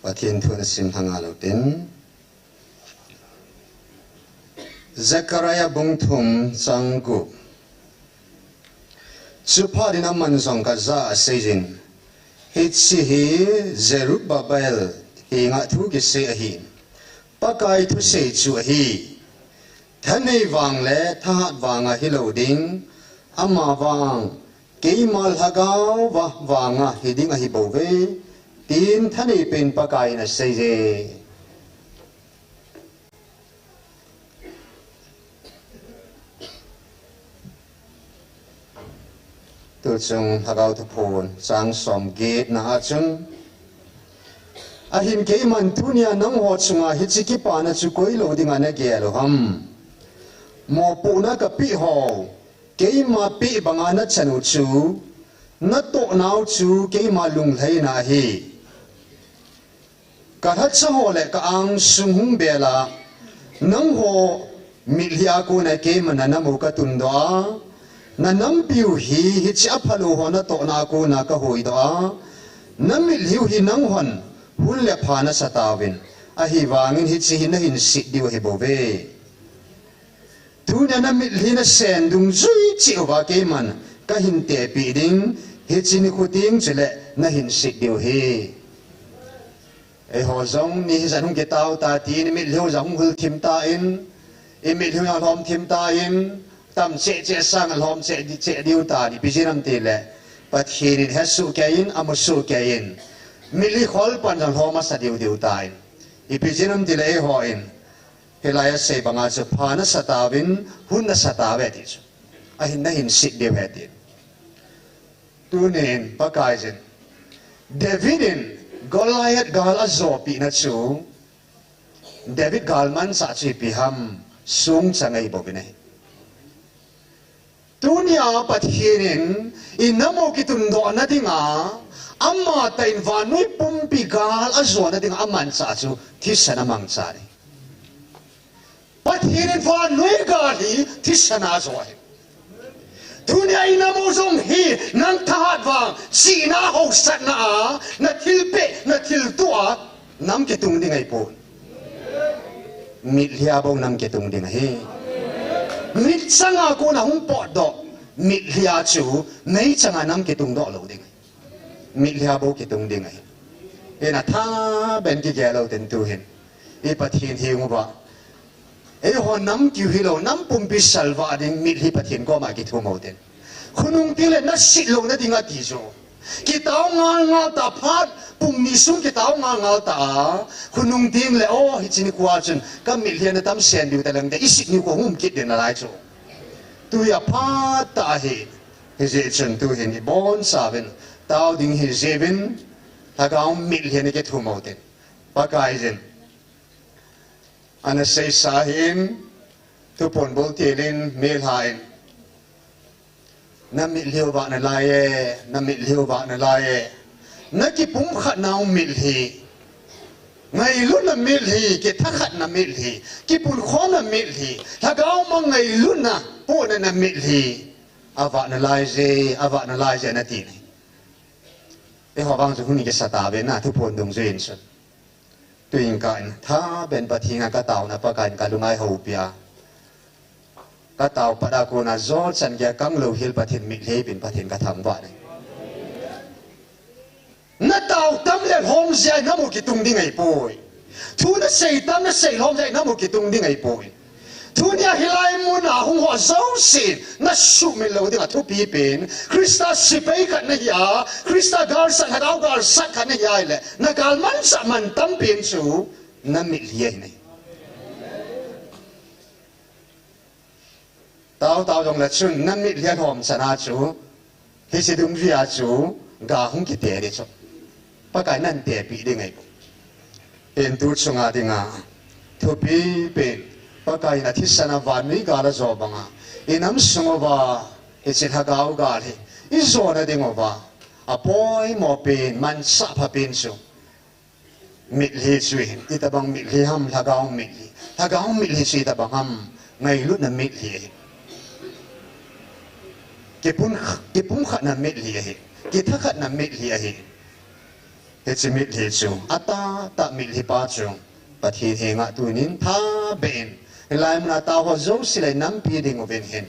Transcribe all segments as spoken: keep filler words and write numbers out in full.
Pathen thu nasim lhang a lou tin. Zechariah bung thum chang gup. Chuphat in aman jong kajah a aseiyin, hiche hi Zerubbabel henga thu kisei ahi. Pakai thusei chu ahi. Thanei vang le thahat vanga hilou ding, ama vang keima lhagao va vanga hiding ahi bouve, tin thanei pen Pakai in aseiye. Tuchung Lhagao Thuphon chang som get na a chun, ahin keiman tunia nangho chunga hiche kipana chu koi lou dinga nagel u ham? Mopohna kapeh ho, keima peh banga nachan u chu, natoh nau chu keima lunglhaina ahi. Kalhacha ho le ka angsung hung bel a, nangho mitlhi a kona keiman nanam u katundoh a, nanampiu hi hiche aphalou ho natohna a kona kahuhdoh a, namitlhi u hi nanghon hun le pha nasa tauvin, ahivangin hiche hi nahin set diu ahi bouve. Tunia namitlhi nasen dungjui cheh uva keiman kahin tepeh ding, hiche nikho teng chule nahin set diu ahi. Eiho jong ni hijat hung kitao ta tin, imitlhi u jong hung hul thim tan, imitlhi u jong lhom thim tan, tam cheh cheh sang lhom cheh di, cheh diu tan, ipi jeh ham itile, Pathen in hesoh keiyin, amusoh keiyin, mitlhi khol pan jong lhom asa diu diu tan, ipi jeh ham itile eihon hilai a sei banga chu pha nasa tauvin, hun nasa tauve ti chu. Ahin nahin set diu ahi ti. Tunin Pakaiyin, David in Goliath gal ajopeh na chu, David galmanchah chu ipi ham, sungchang ahi bouvin ahi. Tunia Pathen in inam u kitundoh na dinga, amatah in vannoi pumpi gal ajo na dinga amanchah chu thisan amangcha ahi. Pathen in vannoi gal hi thisan a ajo ahi. Tunia inam u jong hi nang thahat vang, chihna haosatna a, nathilpeh, nathilto a, nam kitung ding ahipoi. Mitlhi a bou nam kitung ding ahi. Mitchang a kona hung potdoh mitlhi a chu meichang a nam kitung doh lou ding ahi. Mitlhi a bou kitung ding ahi. Hijeh a thaben kigel u hitin tuhin, i Pathen heng uva, eiho nam kiu hilou, nam pumpi salvah ding mitlhi Pathen koma kithum u hitin. Khonung teng le naset lou na ding ati chu. Kitao ngal ngal ta, phat pum ni sung kitao ngal ngal ta a, khonung teng le, o, hiche nikho a chun kamitlhi a natam sen diu taleng te, iset nikho hung um kit ding nalai chu. Tuhi aphat tah ahi. Hijeh chun tuhin ibonchauvin tao ding ahi jeh uvin, lhagao mitlhi a kithum u hitin. Pakaiyin ana seisa ahin, thuphon bol tilin, melha in, namitlhi u vah nalai e, namitlhi u vah nalai e. Nakipumkhat nau mitlhi, ngailutna mitlhi, kithakhatna mitlhi, kipunkhomna mitlhi, lhagao ma ngailutna, pohnatna mitlhi avah nalaiye, avah nalaiye nati ahi. Eiho vang chu hung kisa tauve na, thuphon dungjuiyin chun. Tuin ka in thaben Pathen a kataona Pakaiyin kalung ahoupi a, katao pat a kona jochan geiya kanglou hel Pathen mitlhi eipeh in Pathen kathangvah e. Natao tam le lhom jeh a nam u kitung ding ahipoi. Thu nasei tam nasei lhom jeh a nam u kitung ding ahipoi. Tunia hilai muna hung ho jousen nasuhmil lou dinga thupi pen, Christa sepai khat nahi a, Christa galsat, lhagao galsat khat nahi a ahile, nagalmanchah mantam pen chu namitlhi ahi nai. Tao tao jongle chun namitlhi alhom chan a chu, hiche dungjui a chu ga hung kite ding chu. Pakai in nahin tepeh ding ahi. Hintu chunga dinga thupi pen, Pakai in athisan a vannoi gal ajo banga, inam sung uva hiche lhagao gal hi ijona ding uva apoimo pen, manchah pha pen chu mitlhi chu ahi. Itobang mitlhi ham, lhagao mitlhi. Lhagao mitlhi chu itobang ham, ngailutna mitlhi ahi. Kipum, kipumkhatna mitlhi ahi. Kithakhatna mitlhi ahi. Hiche mitlhi chu, atahtah mitlhi pa chu, Pathen henga tunin thabeh in, hilai muna tao ho jouse le nampi ding uvin hin,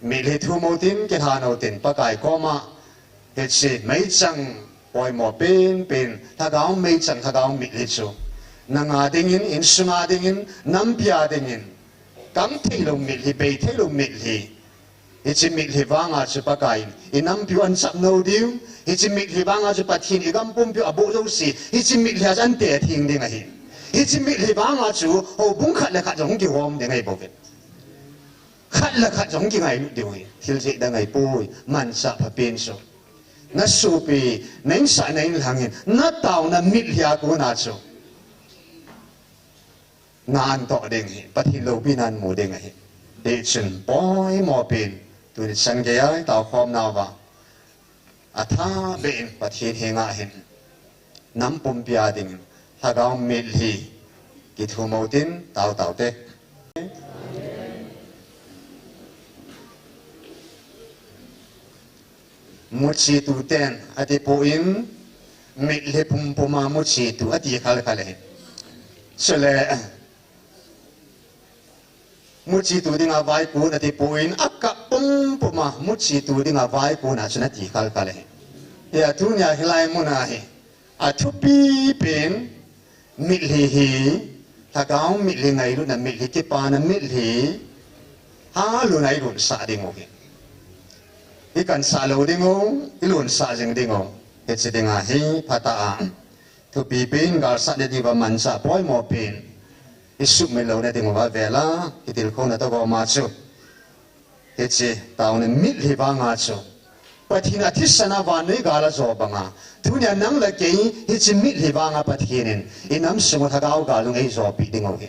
mitlhi thum utin, kilhan utin, Pakai koma, hiche meichang poimo penpen, lhagao meichang, lhagao mitlhi chu, nanga dingin, insunga dingin, nampia dingin, kang theilou mitlhi, bei theilou mitlhi, hiche mitlhi vanga chu Pakai in inampiu anchap nou diu, hiche mitlhi vanga chu Pathen igam pumpiu aboh jouse, hiche mitlhi a chu ante theng ding ahi. Hiche mitlhi vanga chu houbung khat le khat jong kihom ding ahi bou ve. Khat le khat jong kingailut diu ahi. Thil jeh dang ahipoi, manchah phapen chu. Nasopi, na insah na inlhangin, nataona mitlhi a kona chu. Na antoh ding ahi, Pathen loupina namu ding ahi. Hichun poimo pen, tuni chan geiya itao khom nauva, athabeh in Pathen henga hin, nam pumpia dingin, lhagao mitlhi, kithum utin, tao tao te. Muchi tu ten, ati poi, mitlhi pumpuma muchi tu, ati khalkhal ahi. Chule, muchi tu dinga vaikon ati poi, akap pumpuma muchi tu dinga vaikon a chun ati khalkhal ahi. Hia tunia hilai muna hi, athupi pen, mitlhi hi, lhagao mitlhi, ngailutna mitlhi, kipana mitlhi, halun a ilun sah ding u hi. Ikan sah lou ding u, ilun sah jing ding u. Hiche dinga hi, phatah a. Thupi pen, galsat na diuva manchah poimo pen. Isumil louna diuva vela, itilkhouna toh goma chu. Hiche, taona mitlhi vanga chu. Pathen a thisan a vannoi gal ajo banga. Tunia nang le kei, hiche mitlhi vanga Pathen in, inam sunga lhagao gal hung eijopi ding u hi.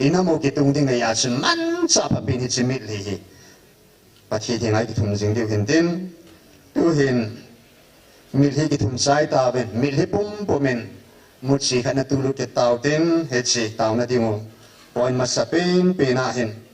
Inam u kitung ding ahi a chu manchah phapen hiche mitlhi hi. Pathen henga kithum jing diu hintin. Tuhin, mitlhi kithum chai tauvin, mitlhi pumpum in, muchi khat na tulut kit tautin, hiche, taona diu. Point masa penpen a hin.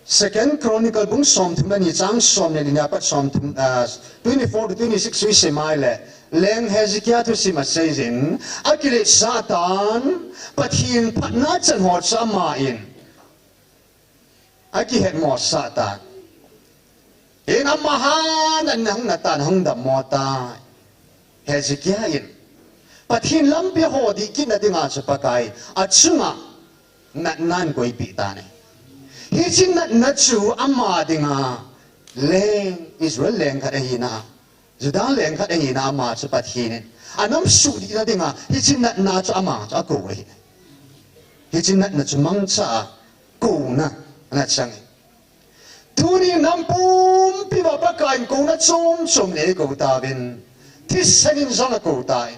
Second Chronicle bung somthum le ni chang som le ni a pat somthum, ah, twenty-four to twenty-six chu isim a ahile, Leng Hezekiah thusim aseiyin, akiletsah tan, Pathen phatna chan ho chu aman akihetmosah tan. Hin amaha natna hung natan, hung dammo tai. Hezekiah in Pathen lampi ho dih kitna dinga chu Pakai achunga natna akoipeh tan ahi. Hiche natna chu ama dinga leng, Israel leng khat ahina, Judah leng khat ahina ama chu Pathen in anam sudihna dinga hiche natna chu ama chu akou ahi. Hiche natna chu mangcha a kouna ana chang ahi. Tuni nam pumpi uva Pakai in kouna chom chom in eikou tauvin, thisan in jong akou tai.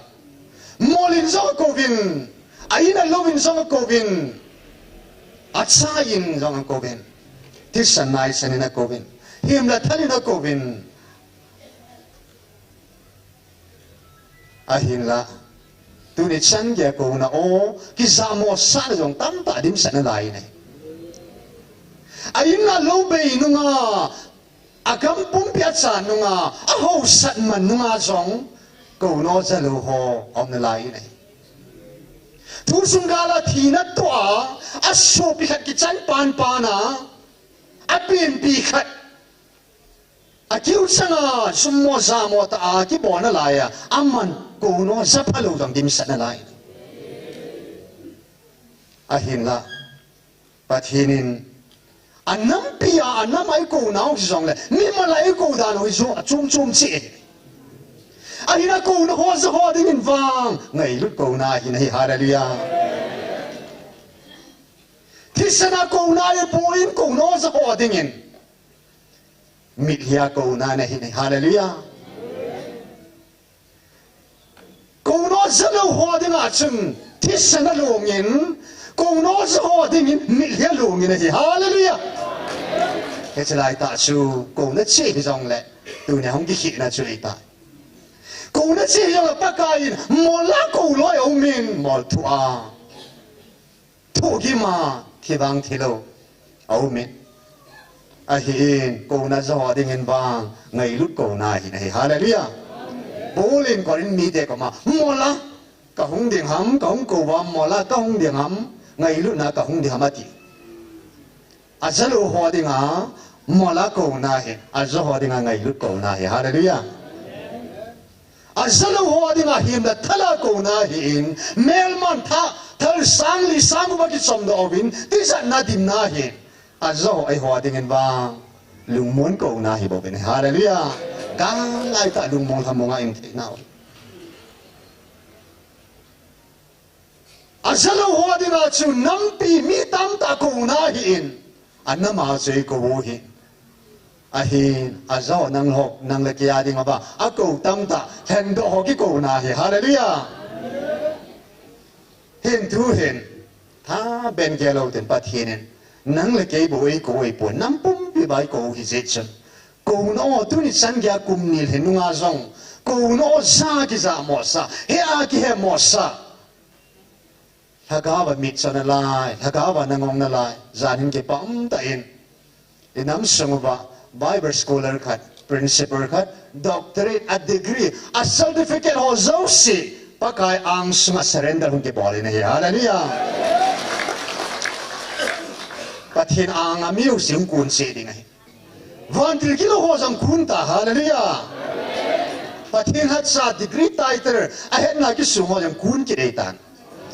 Mol in jong akouvin, a in a lou in jong akouvin, acha in jong akouvin, thisan naisan in akouvin, himna thal in akouvin. Ahinla, tuni chan geiya kouna o, kijahmosahna jong tamtah dimset nalai ahi. A in a lou bei nunga, agam pumpi achan nunga, ahaosat man nunga jong, kouna o jalou ho aum nalai ahi. Thu sung gal a thina toh a, asopi khat kichan panpan a, apenpi khat akiu changa summo jamo tah a kibolna laiya, aman kouna o japhalou jong dimset nalai. Ahinla, Pathen in anampi a, anam a eikou nau hijongle, mimal a eikou dan u hi jong achom chom cheh. Ahin akouna ho ja ho dingin vang ngailut kouna ahin ahi, hallelujah. Thisan a kouna ahipoi, kouna ho ja ho dingin mitlhi a kouna ahi, hallelujah. Kouna o jalou ho dinga chun thisan alongin, kouna o ja ho dingin mitlhi alongin ahi, hallelujah. Hiche laitah chu kouna cheh hijongle, tunia hung kikhehna chu ahitai. Kouna cheh hijongle Pakai in mol a kou loi aumin, mol thu a, thu gim a, thi vang thi lou aumin. Ahin, kouna ja ho dingin vang, ngailut kouna ahin ahi. Hallelujah. Paul in Corinth mite koma, mola, kahung ding ham, kahung kou va, mola, kahung ding ham, ngailutna kahung ding ham ati. Ajalou ho dinga, mola kouna ahin, aja ho dinga ngailut kouna ahi. Hallelujah. Ajalou ho dinga himna thala kouna ahin, melman tha, thal sang li sang uva kichomdoh uvin, tijatna dimna ahin. Aja ho eiho dingin vang, lungmon kouna ahi bouvin. Hallelujah. Kang lai ta lungmon hamonga in thei nau. Ajalou ho dinga chu nampi mi tamtah kouna ahin. Anama chu eikou u ahin. Ahin, aja ho nang le kei a dinga ba, akou tamtah, lhengdoh ho kikouna ahi. Hallelujah. Hin tu hin, tha ben kei lou tin Pathen in, nang le kei bou eikou u ahipon, nam pumpi ba eikou u ahi jeh chun. Kouna o tuni chan geiya kum ni lhin nunga jong, kouna o ja kija mosah, he a kihe mosah. Lhagao va mitcho nalai, lhagao va nangong nalai, jan hin kipa umtah in. I nam sung uva, Bible scholar khat, principal khat, doctorate, a degree, a certificate ho jouse, Pakai ang sunga surrender hung kibol in ahi. Hallelujah. Pathen anga mi jouse hung kun cheh ding ahi. Vantil gilou ho jong kun ta, hallelujah. Pathen hatsa degree title, ahetna kisung ho jong kun kit ahitan.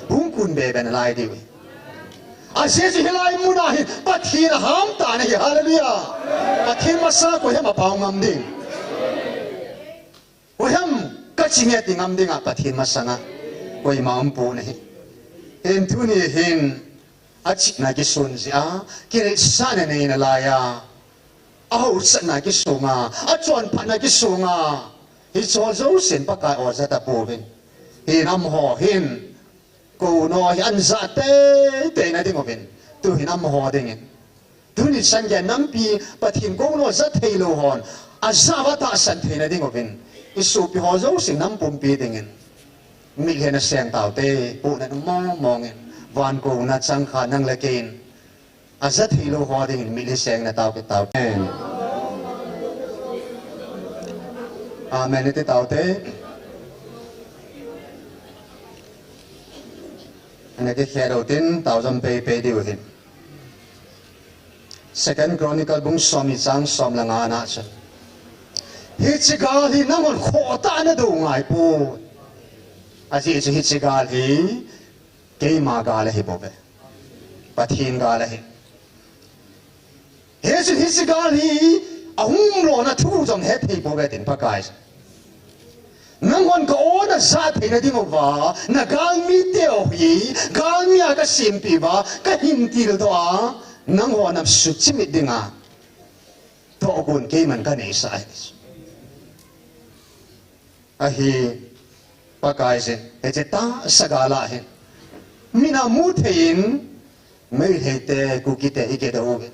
Hung kun bebe nalai diu. Ajeh chu hilai muna hin, Pathen aham tan ahi, hallelujah. Pathen masanga koiham apao ngam ding. Koiham kaching e ti ngam dinga Pathen masanga koima umpon ahi. Hin tuni hin, achihna kisun jeh a, kireitna nei nalai a, ahousatna kisunga, achonphatna kisunga, hicheho jousen Pakai o ja tapouvin. Hin amaho hin, kouna o hi ahin ja teitei na ding uvin, tu hin amaho dingin. Tuni chan geiya nampi Pathen kouna o ja theilou hon, aja uva tahsan theina ding uvin. I sopi ho jousen nam pumpi dingin. Mitlhi naseng taute, pohna mong mong in, van kouna chang kha nang le kei in. Aja theilou ho dingin mitlhi seng natao kit taute. Amen. Amen iti taute. Ana kikhen utin, taojom pei pei diu hin. Second Chronicle bung som ni chang som le nga na chu. Hiche gal hi nanghon khohtah a nadou ngai poi. Ajeh chu hiche gal hi keima gal ahi bouve. Pathen gal ahi. Hiche, hiche gal hi ahung umlona thu jong hethei bouve tin Pakai. Nanghon ka o naja theina diuva, nagalmi teu hi, galmi a kasempeh uva, kahin tildoh a, nanghon nasumil chimit dinga tohgon keiman kaneisah ahi. Ahi, Pakaiyin, hiche tahsa gal a hin. Mina muthei in, Meitei te, Kuki te, ikidou uve.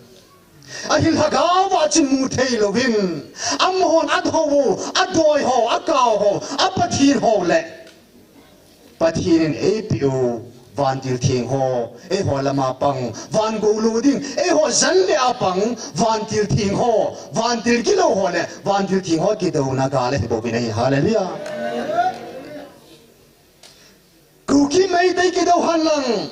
Ahi lhagao a chu muthei louvin, amahon adou u, adoi ho, akao ho, apathen ho le. Pathen in eipeh u, vantil theng ho, eiho lama pang, van gou lou ding, eiho jan le a pang, vantil theng ho, vantil gilou ho le, vantil theng ho kidouna gal ahi bouvin ahi, hallelujah. Kuki Meitei kidou henlang,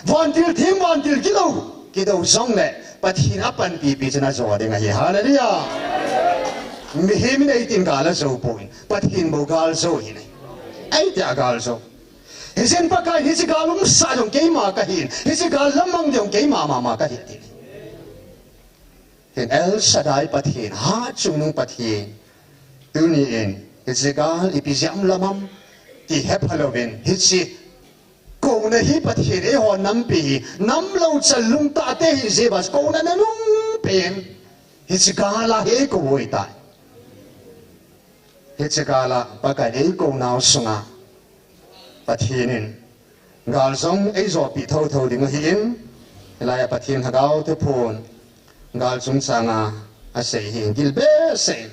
vantil theng, vantil gilou, kidou jongle, Pathen apanpipi chun ajo ding ahi, hallelujah. Mihem in eitin gal ajo poi, Pathen bou gal jo ahi nai. Eiti a gal jo. Hijeh in Pakai, hiche gal umsah jong keima kahin, hiche gal lamang jong keima mama kahi ati. Hin El Shaddai Pathen, Hatchungnung Pathen. Tuni in, hiche gal ipi jeh a um lam ham, ti hepha louvin, hiche kouna hi Pathen eiho nampi hi, namlou chal lungtah te hi jeh a, kouna nanung pen, hiche gal a hi eikou u ahitai. Hiche gal a Pakai in eikounau sunga Pathen in gal jong eijopi thotho ding ahin, hilai a Pathen Lhagao Thuphon gal chungchang a asei hi gil behseh in.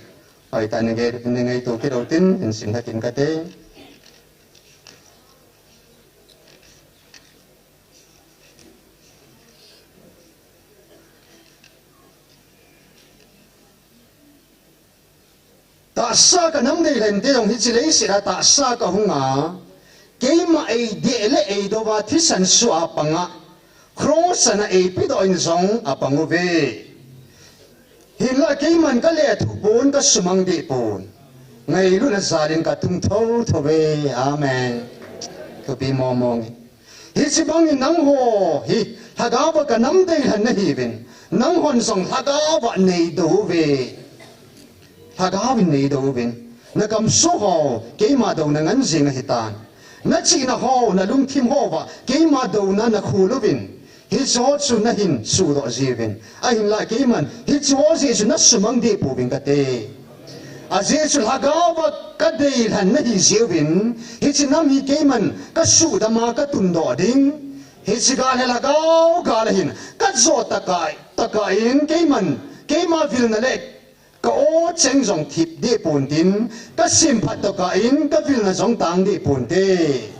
Hoitah in nei, nei ngaito kit utin, hin simlhah kit kate. Tahsa kanam deilhen te jong hiche leiset a tahsa kahunga, keima eideh le eidouva thisan soh a panga, cross a na eipedoh in jong apang uve. Hinla keiman kalethuh pon, kasumang deh pon. Ngailutna jal in katung thotho uve. Amen. Thupi mong mong e. Hiche bangin nangho hi lhagaova kanam deilhen nahiuvin, nanghon jong lhagaova neidou uve. Lhagaovin neidou uvin. Nagamsung ho keima douna ngan jing ahitan. Nachihna ho, nalungthim houva keima douna nakhol uvin. Hicheho chu nahin sudoh jiuvin. Ahinla keiman hicheho jeh chun nasumang deh pouving kate. Ajeh chu lhagaova kadeilhen nahi jeh uvin, hiche nam hi keiman kasuhdam a katundoh ding. Hiche gal hi lhagao gal ahin, kajo tokah, tokah in keiman, keima vilna le ka-o cheng jong thip deh pontin, kasemphat tokah in kavilna jong tang deh ponte.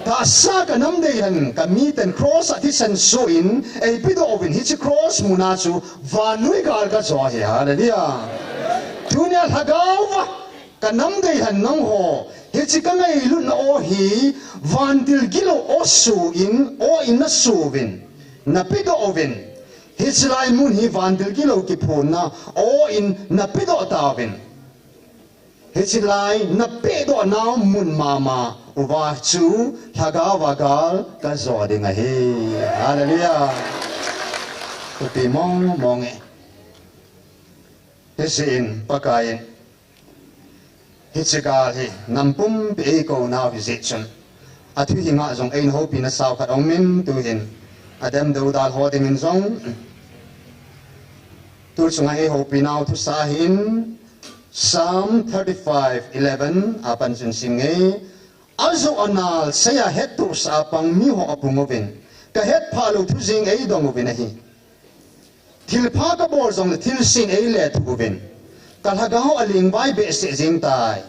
Tahsa kanam deilhen kamiten cross a thisan soh in eipedoh uvin, hiche cross muna chu vannoi gal kajo ahi. Hallelujah. Tunia lhagaova kanam deilhen nangho, hiche kangailutna o hi vantil gilou o soh in, o in nasoh uvin, napedoh uvin. Hiche lai mun hi vantil gilou kiphonna o in napedoh tauvin. Hiche lai napedoh nau mun mama uva chu lhagaova gal kajo ding ahi. Hallelujah. Thupi mong mong e. Hijeh in Pakaiyin hiche gal hi nam pumpi eikou nau hijeh chun, athu hinga jong eina houpina sao khat aumin, tuhin adem doudal ho dingin jong tu chunga eihoupi nau thusa ahin, Psalm thirty-five eleven a pan chun sim inge, ajoh anal seiya hettohsah a pang miho apung uvin, kahetphah lou thu jeng eidong uvin ahi. Thilpha kabol jongle thilse in eilethuh uvin, kalhagao alengvai behseh jeng tai.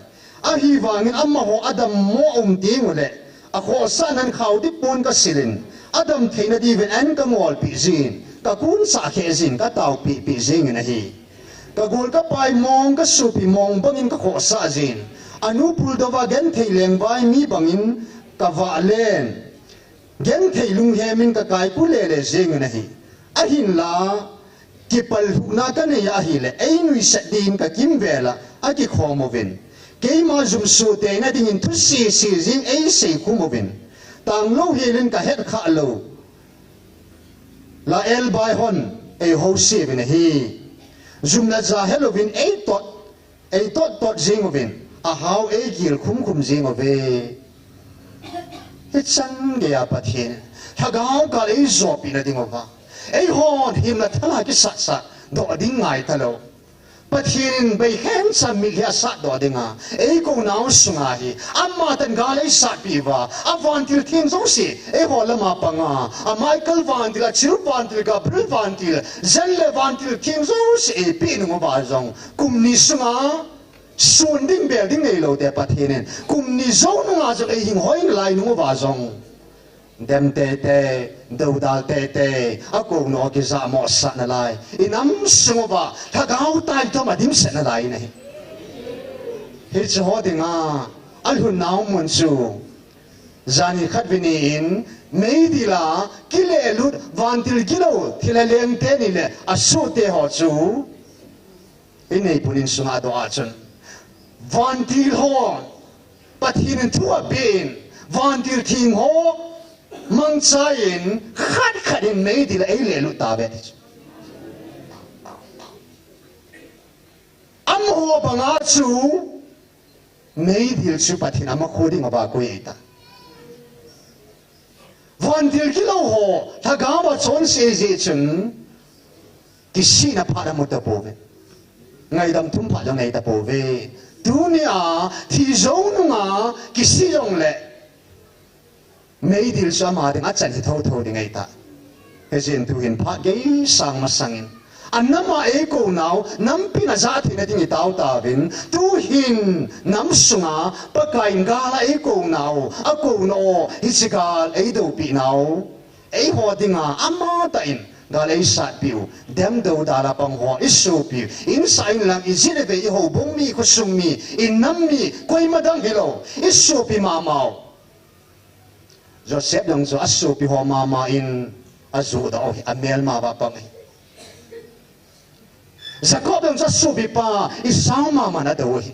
Ahivangin amaho adammo aum tenguleh, akhohsahnan khaodip pon kasilin, adam theina diuvin an kangolpeh jin, kakunchah kheh jin, kataopeh peh jengin ahi. Kagol kapai mong, kasopi mong bangin kakhohsah jin, anu puldouva genthei lengvai mi bangin kavahlen, genthei lunghemin kakaiku lele jengin ahi. Ahinla, kipallhuhna kanei ahile, einuisat din kakimvela akikhom uvin, keima jumsoh teina dingin thusese jeng eiseikhum uvin, tanglouhelin kahetkhah lou la elbai hon eihouse uvin ahi. Jumle ja helouvin eitot, eitot tot jeng uvin, ahao eigil khum khum jeng uve. Hichan geiya Pathen lhagao gal eijopina dinguva, eihon himna thala kisatsa doh ding ngai talou. Pathen in beikhen cham mitlhi asatdoh dinga eikou nau sunga hi, amatah in gal eisatpeh uva, avantil theng jouse eiho lama panga, a Michael vantil, a Chirup vantil, Gabriel vantil, jen le vantil theng jouse eipeh nunguva jong, kum ni sunga sun ding bel ding neiloute Pathen in kum ni jou nunga jong eihinghoi nalai nunguva jong, dem teitei, doudal teitei, akou nau kijahmohsah nalai, inam sunguva lhagao taithom adimset nalai ahi. Hicheho dinga alhun nau mun chu, jani khatvei ni in meidil a kilelut vantil gilou thilha leng teni le asohte ho chu, inei pun insunga doh a chun, vantil ho Pathen in thu apen, vantil theng ho mangchan khat khat in meidil a eilelut tauve ti chu. Amaho banga chu meidil chu Pathen in amakho dinguva koi eita. Vantil gilou ho lhagaova chonse jeh chun, kisihna phat amu tapouve. Ngaidam thum phat jong nei tapouve. Tunia thi jou nunga kisih jongle, meidil chu ama dinga achan hi thotho ding eita. Hijeh in tuhin phat geisang masangin, anama eikou nau nampin ajah theina ding itao tauvin, tuhin nam sunga Pakaiyin gal a eikou nau, akou nau, hiche gal eidoupeh nau, eiho dinga amatah in Gal eisatpiu, dem dodal a pang ho, isopiu, insah inlang, iji le vei, ihoubung mi, khosung mi, inam mi, koima dang hilou, isopi mamau. Joseph jong chu asopi ho mama in ajoh doh u hi, amelma uva pang ahi. Jacob jong chu asopipa Esau mama in adou u hi.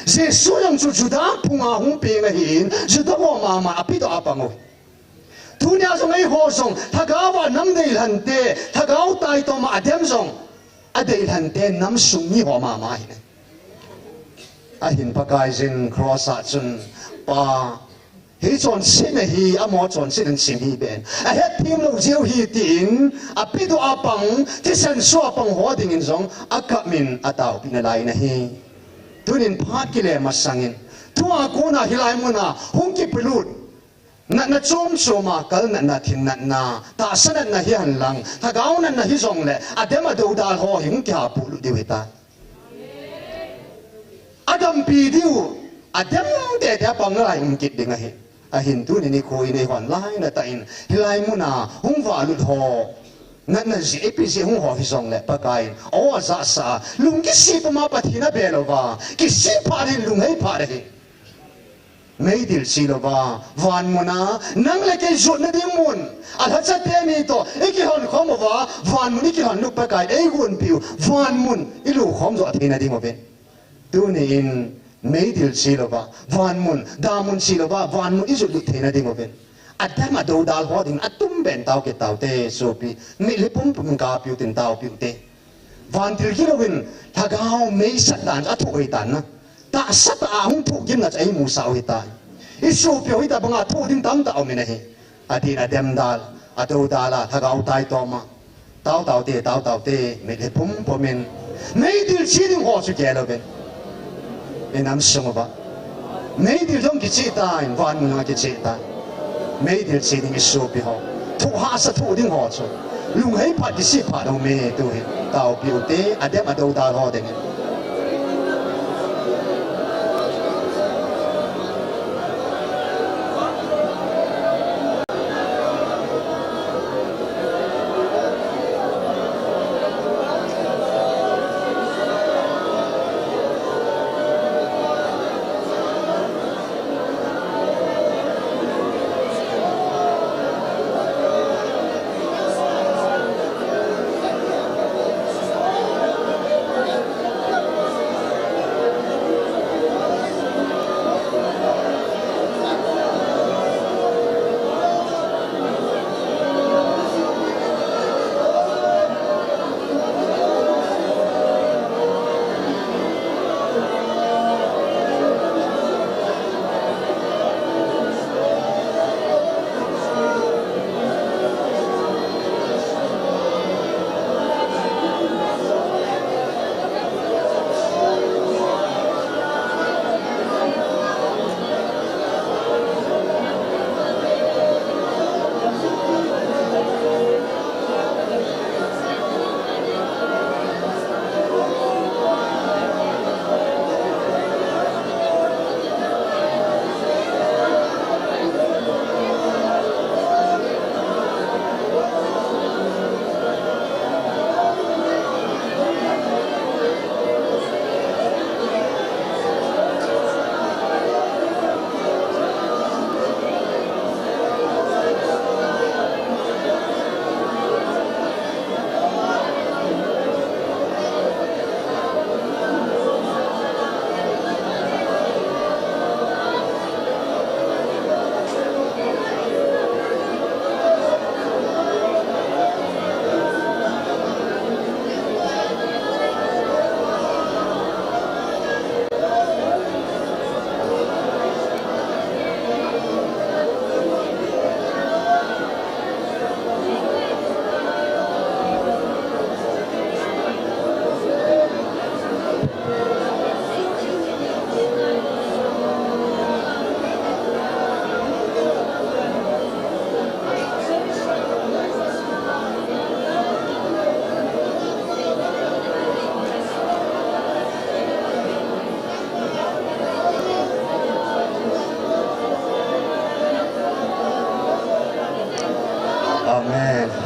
Jesu jong chu Juda phunga hung peng ahin, Juda ho mama apedoh a pang u hi. Tunia jong eiho jong lhagao a nam deilhante, lhagao taitoma adem jong adeilhante nam sung miho mama ahi. Ahin Pakaiyin cross a chun, Pa, hiche chonsetna hi amaho chonsetna in sim hih beh in, ahetthem lou jeh u ahi tin, apedoh a pang, thisan soh a pang ho dingin jong akap in ataopeh nalai in ahi. Tunin phat kile masangin, tua kona hilai muna hung kipelut natna chom choma, kal natna, thin natna, tahsa natna hihen lang, lhagao natna hijongle, adem adodal ho hi hung kihapolut diu ahitai. Adampi diu, adem teitei a pang nalai um kit ding ahi. Ahin tuni nikho in eihon lainatah in hilai muna hung valut ho, natna jeh, ipi jeh hung ho hijongle Pakaiyin o ajahsah a, lungkisih puma Pathen in abel uva, kisih phat in lunghei phat ahi. Meidil che louva van muna nang le kei jotna ding mun, alhacha teni toh ikilhon khom uva, van mun ikilhon lut Pakaiyin eigonpeh u, van mun ilut khom joh theina ding uvin. Tuni in meidil che louva van mun, damun che louva van mun ijot lut theina ding uvin, adem adodal ho dingin atumbeh in tao kit taute sopi. Mitlhi pumpum in kapiu tin taopiu te. Vantil gilouvin, lhagao meisat dan athoh ahitan na. Tahsa tah a hung thohgimna chu eimusah u ahitai. Isopiu hitobanga thoh ding tamtah aumin ahi. Adin adem dal, adodal a, lhagao taitoma, tao taute, tao taute, mitlhi pumpum in. Meidil che ding ho chu gel uvin, inam sung uva. Meidil jong kicheh tan, van mun jong akicheh tan. Meidil che ding isopi ho, thoh hahsa thoh ding ho chu lunghei phat, kisih phat aume. Tuhin taopiu te, adem adodal ho dingin.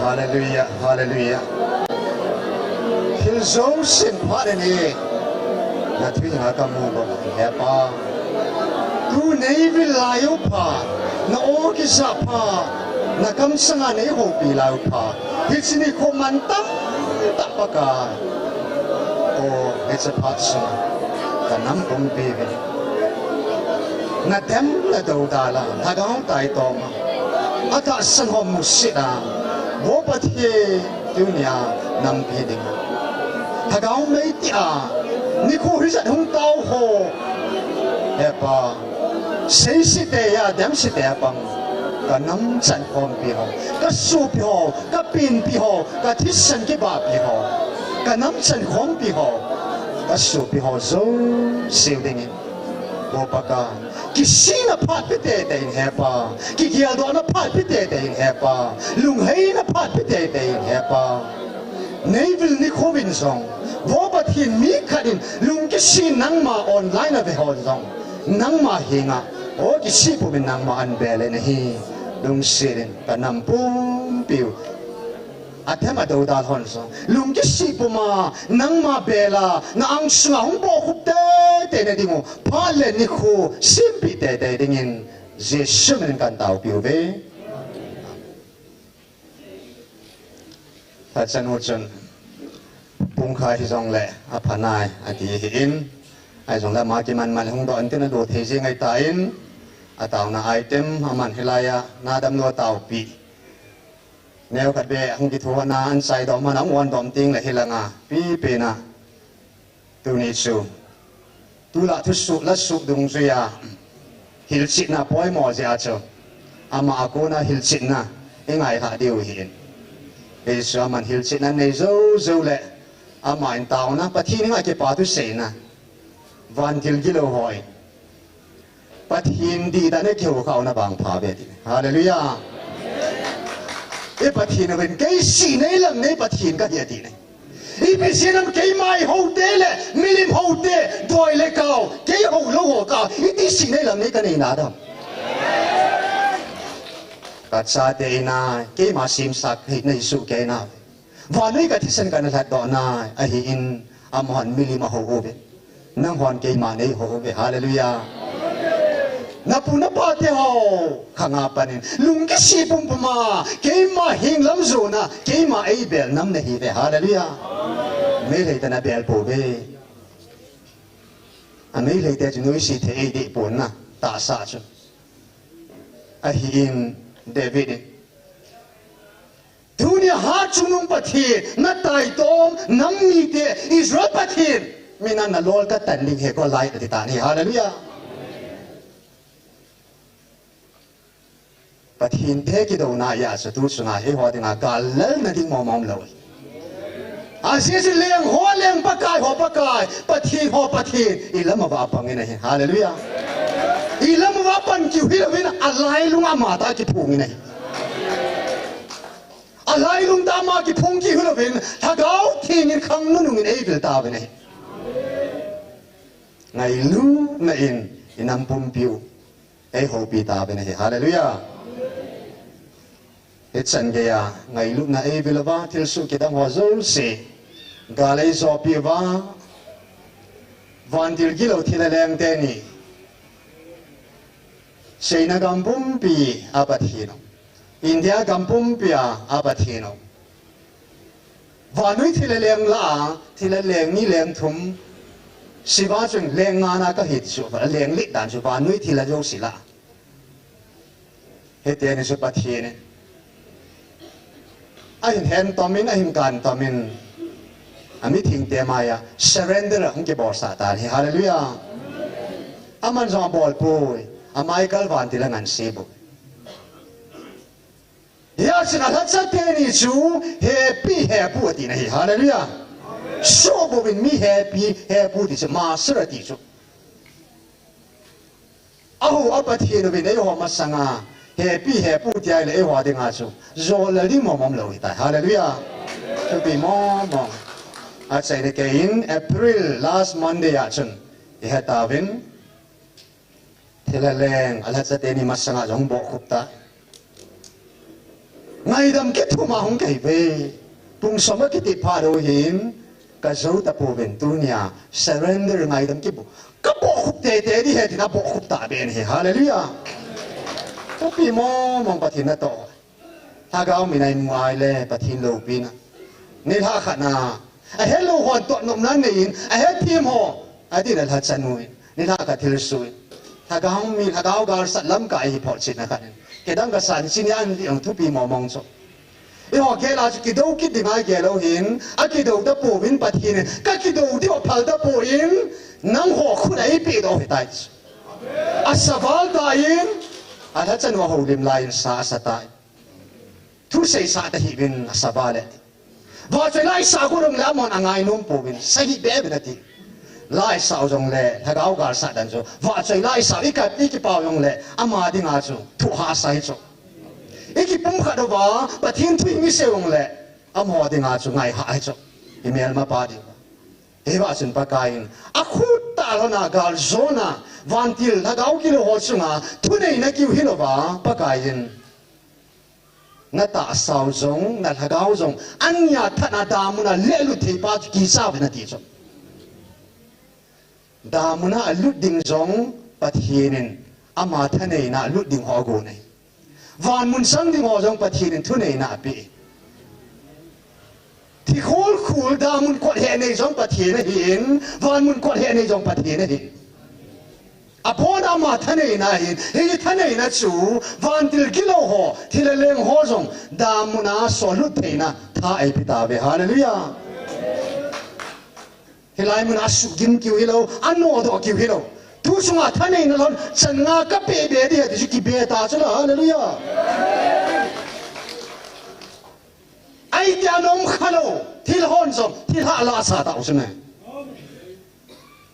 Hallelujah, hallelujah. Thil jousen phat in e, na thuhing a kamu bou, he Pa. Tu nei vil lai u pha, na aw kisa pha, na kamsanga nei houpi lai u pha. Hiche nikho mantam tah Pakai. O, hiche phat sunga kanam pumpi uvin. Nadem nadou dalha, lhagao taitoma, atahsan ho musit a, Vo Pathen, tunia nampi ding, lhagao mei tia, nikho hijat hung tao ho, he Pa, seisite a, demsite a pang, kanam chankhompi ho, kasopi ho, kapenpi ho, kathisan kibahpi ho, kanam chankhompi ho, kasopi ho jouse dingin, Vo Pakai, kisihna phat pe teitei in, he Pa, kigeldohna phat pe teitei in, he Pa, lungheina phat pe teitei in, he Pa. Nei vil nikho uvin jong, Vo Pathen, mi khat in lungkisi nangma online a ve ho jong, nangma henga, o, kisih pumin nangma ahin bel in ahi. Lungset in kanam pumpiu, adem adou dal hon jong, lungkisi puma nangma bel a, na angsunga hung bohkhup teitei na dingu phat le nikho sempeh teitei dingin, Jesu minin kahin taopiu ve. Tachan u chun, pungkha hijongle aphanai ati ahin, ahijongle ama kiman man le hung doh intin, alo thei jeng ahitan, ataona item aman hilaiya, na damlou taopi. Neokhat beh hung kithohna, ahin chaidom man, ahung ongdom tengle hilanga, pipen a tuni chu, tulai thusoh lasoh dungjuiya hilchetna poimo jeh a chu, ama a kona hilchetna ingailhah diu ahin. Hichu aman hilchetna nei jou joule, ama in taona, Pathen henga kipa thuseina, vantil gilou hon Pathen dihtah in eikihou khah u na vangpha uve ati. Hallelujah. I Pathen uvin, kei sih nei lam nei Pathen kahi ati ne. Ipi jeh ham, keima ihoute le milim houte, doi le kao, kei houlou ho ka, iti sih nei lam nei kanei nadam. Kachate ina, keima semsah hina hi suh kei na. Vannoi kathisan kana lhatdoh na, ahin, amahon milim ahou uve. Nanghon keima neihou uve. Hallelujah. Napu napate ho khanga panin, lungkisih pumpuma, keima heng lam jona, keima eibel nam nahiuve. Hallelujah. Meitei te nabel pouve. A Meitei te chu noise thei eideh pon na, tahsa chu. Ahin, David in, tunia Hatchungnung Pathen, nataitom nam mite, Israel Pathen mina nalol katan ding ahi, Goliath ati tan ahi. Hallelujah. Pathen te kidouna a chu tu chunga eiho dinga gal lalna ding mong mong lou. Ajeh chu leng ho leng, Pakai ho Pakai, Pathen ho Pathen, ilam uva pangin ahi. Hallelujah. Ilam uva pan kiu hilouvin, alailung amatah kiphongin ahi. Alailung tah ama kiphong kit hilouvin, Lhagao Theng in khang nunungin eivil tauvin ahi. Ngailutna in inam pumpiu eihoupi tauvin ahi. Hallelujah. Hichan geiya ngailutna eivil uva, thilsoh kidang ho jouse gal eijopi uva, vantil gilou thilha leng teni, China gam pumpi a Pathen u, India gam pumpi a, a Pathen u. Vannoi thilha leng lah a, thilha leng ni leng thum, Shiva chun leng nga na kahi ti chu, leng let dan chu vannoi thilha jouse lah a. Hiteni chu Pathen in ahin hen tomin, ahin kan tomin, amithengte maiya surrender a hung kibolsah tan ahi. Hallelujah. Aman jong abol poi, a Michael vantil anganse bou. Hijeh chun alhacha teni chu, Hepi, Hepu atina ahi. Hallelujah. Soh bouvin mi Hepi, Hepu ti chu, Master ati chu. Aho a Pathen uvin eiho masanga Hepi, Hepu ti ahile eiho dinga chu jol lel ding mong mong lou hitai. Hallelujah. Thupi mong mong. Achaina keiyin April last Monday a chun ihet tauvin, thilha leng alhacha teni masanga jong bohkhup ta. Ngaidam kithum a hung kahi ve. Pung som a kiti phat u hin, ka jou tapouvin tunia, surrender ngaidam kibu. Ka bohkhup teitei ding ahi tin a bohkhup tahbeh in ahi. Hallelujah. Thupi mong mong Pathen natoh. Lhagao min a imu a ahile Pathen loupina. Nilhah khat na, ahelou hon toh nopna nei in, ahethem ho, adin a lhachanu in, nilhah khat thilsoh in. Lhagao mi, lhagao galsat lamkai hi photchetna khat in. Kidang kasa in, chuni a an li ong thupi mong mong chu. Eiho gel a chu kidou kit ding a igel u hin, akidou tapouvin Pathen in, ka kidou ding u phal tapon, nangho khut a eipeh doh u ahitai chu. Asa val tan, alhachanu ahoulim lai in sa asa tan. Thusei sah tahih uvin asa val e. Vahchoi la isah got jongle amahon angainom pouvin, sa hih beh uvin ati. La isah u jongle, lhagao galsat dan chu. Vahchoi la isah u, i kap, i kipa u jongle, ama dinga chu, thu hahsa hi chu. I kipumkhat uva, Pathen thu i mi sei u jongle, amaho dinga chu ngai hah hi chu. I melmapa ding. Hiva chun Pakai in, akhut tah lhon a gal jona, vantil lhagao kilou ho chunga, thuneina kiu hilouva, Pakai in. Na tahsa u jong, na lhagao jong, ania thahat a damun a lelut thei pa chu kicha uvin ati chu. Damun a lut ding jong Pathen in ama thaneina a lut ding ho agon ahi. Vanmun sang ding ho jong Pathen in thuneina apeh. Thi khol khol damun kot heh nei jong Pathen ahin, vanmun kot heh nei jong Pathen ahin. Abon a ama thaneina ahin, hiche thaneina chu, vantil kilou ho, thilha leng ho jong, damun a solut theina tha eipe tauve. Hallelujah. Hilai mun a suhgim kiu hilou, anodoh kiu hilou. Tu chunga thaneina lhon, chan nga kapeh be ding ahi ti chu kibe ta chu la, hallelujah. Ahi ti anom khalou, thilha hon jong, thilha la sa tau chu ne.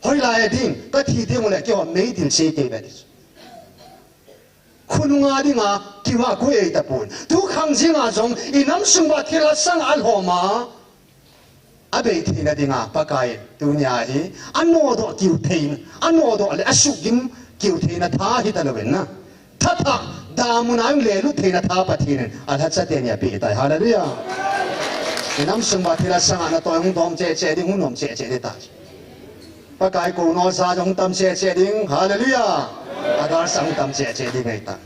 Hoilai a ding, kathi ding ule kihon meidil sei kei be ti chu. Khonunga dinga, kiva koi ei tapon. Tu khang jinga jong, i nam sung uva thilha sang a lhom a, abei theina dinga, Pakai, tunia hi, anodoh kiu theina, anodoh le asuhgim kiu theina tha hita louvin na. Thatha, damun a hung lelut theina tha Pathen in, alhacha teni apeh tai. Hallelujah. I nam sung uva thilha sang a natoi hung dom cheh cheh ding, hung nom cheh cheh ding tai. Pakai kounoja jong tam cheh cheh ding. Hallelujah. Agalsat tam cheh cheh ding ahitai.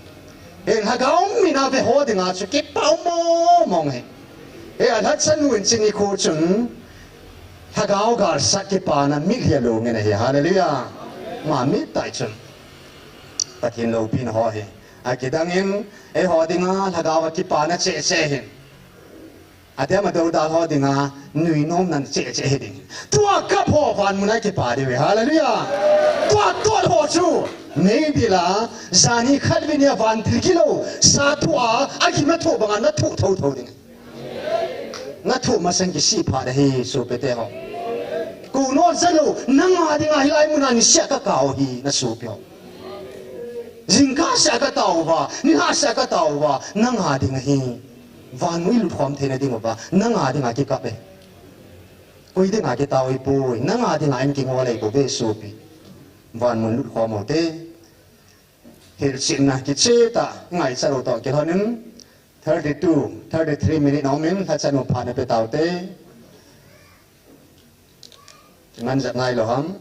Hin lhagao min a ve ho dinga chu kipa um mong mong ahi. Hi alhachanu in chuni khu chun lhagao galsat kipana mitlhi along in ahi. Hallelujah. Ama mit tai chun. Pathen loupina ho hi. Akidang in eiho dinga lhagao a kipana cheh cheh hin. Atem a doudal ho dinga, nuinom nan cheh cheh hi ding. Tua kap ho vanmun a kipa diu ve. Hallelujah. Tua tot ho chu, meidil a, jani khat vin a vantil kilou, sa thu a, agim a thoh banga nathoh thotho ding. Nathoh masang kisih phat ahi, sopite ho. Kounoja lou, nanga dinga hilai mun a niseh a kakao hi, nasopi ho. Jingkah seh a katao uva, nilhah seh a katao uva, nanga ding ahi. Vanmun lut khom theina ding uva, nanga dinga kikap e. Koi dinga kitao ahipoi, nanga dinga in kingol ahibouve sopi. Vanmun lut khom u hite. Hilchetna kicheh tah, ngaichat u toh kilhon in, thirty-two, thirty-three minute aum in, lhachanu phat nape tau hite. Ngan jat ngai lou ham.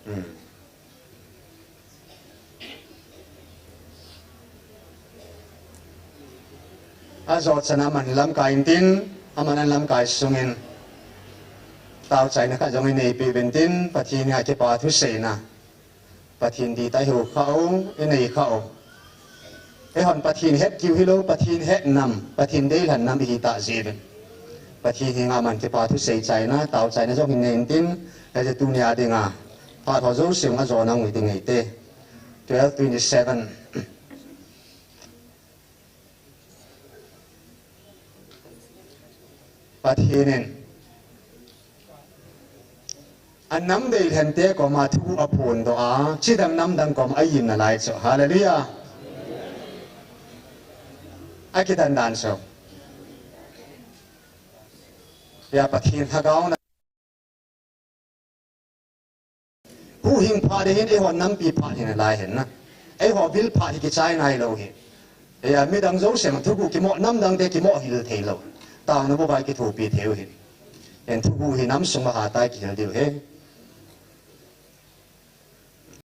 Hmm. Ajo chan a aman lamkai intin, aman lamkai sungin. Taochaina khat jong ineipi uvintin, Pathen a kipa thuseina. Pathen dihtah ihiu khah u, inei khah u. Eihon Pathen het kiu hilou, Pathen het nam, Pathen deilhen nam ihi tah jeh uvin. Pathen henga aman kipa thusei chaina, taochaina jong hin nei intin, hijeh tunia dinga. Phat ho jouse hung ajo nau ngai ding ahi te. Twelve twenty-seven. Pathen in anam deilhen te koma thu aphondoh a, chidang namdang koma aimna lai chu. Hallelujah. Akidan dan chu. Hia Pathen lhagao na Huhhing phat hi hin eiho nampi phat hi nalai hin na. Eiho vil phat hi kichai nailou hi. Eia midang jousen thuguh kimoh, namdang te kimoh hil theilou. Taona bou vai kithopi thei u hi. Hin thuguh hi nam sung a hatah a kihil diu hi.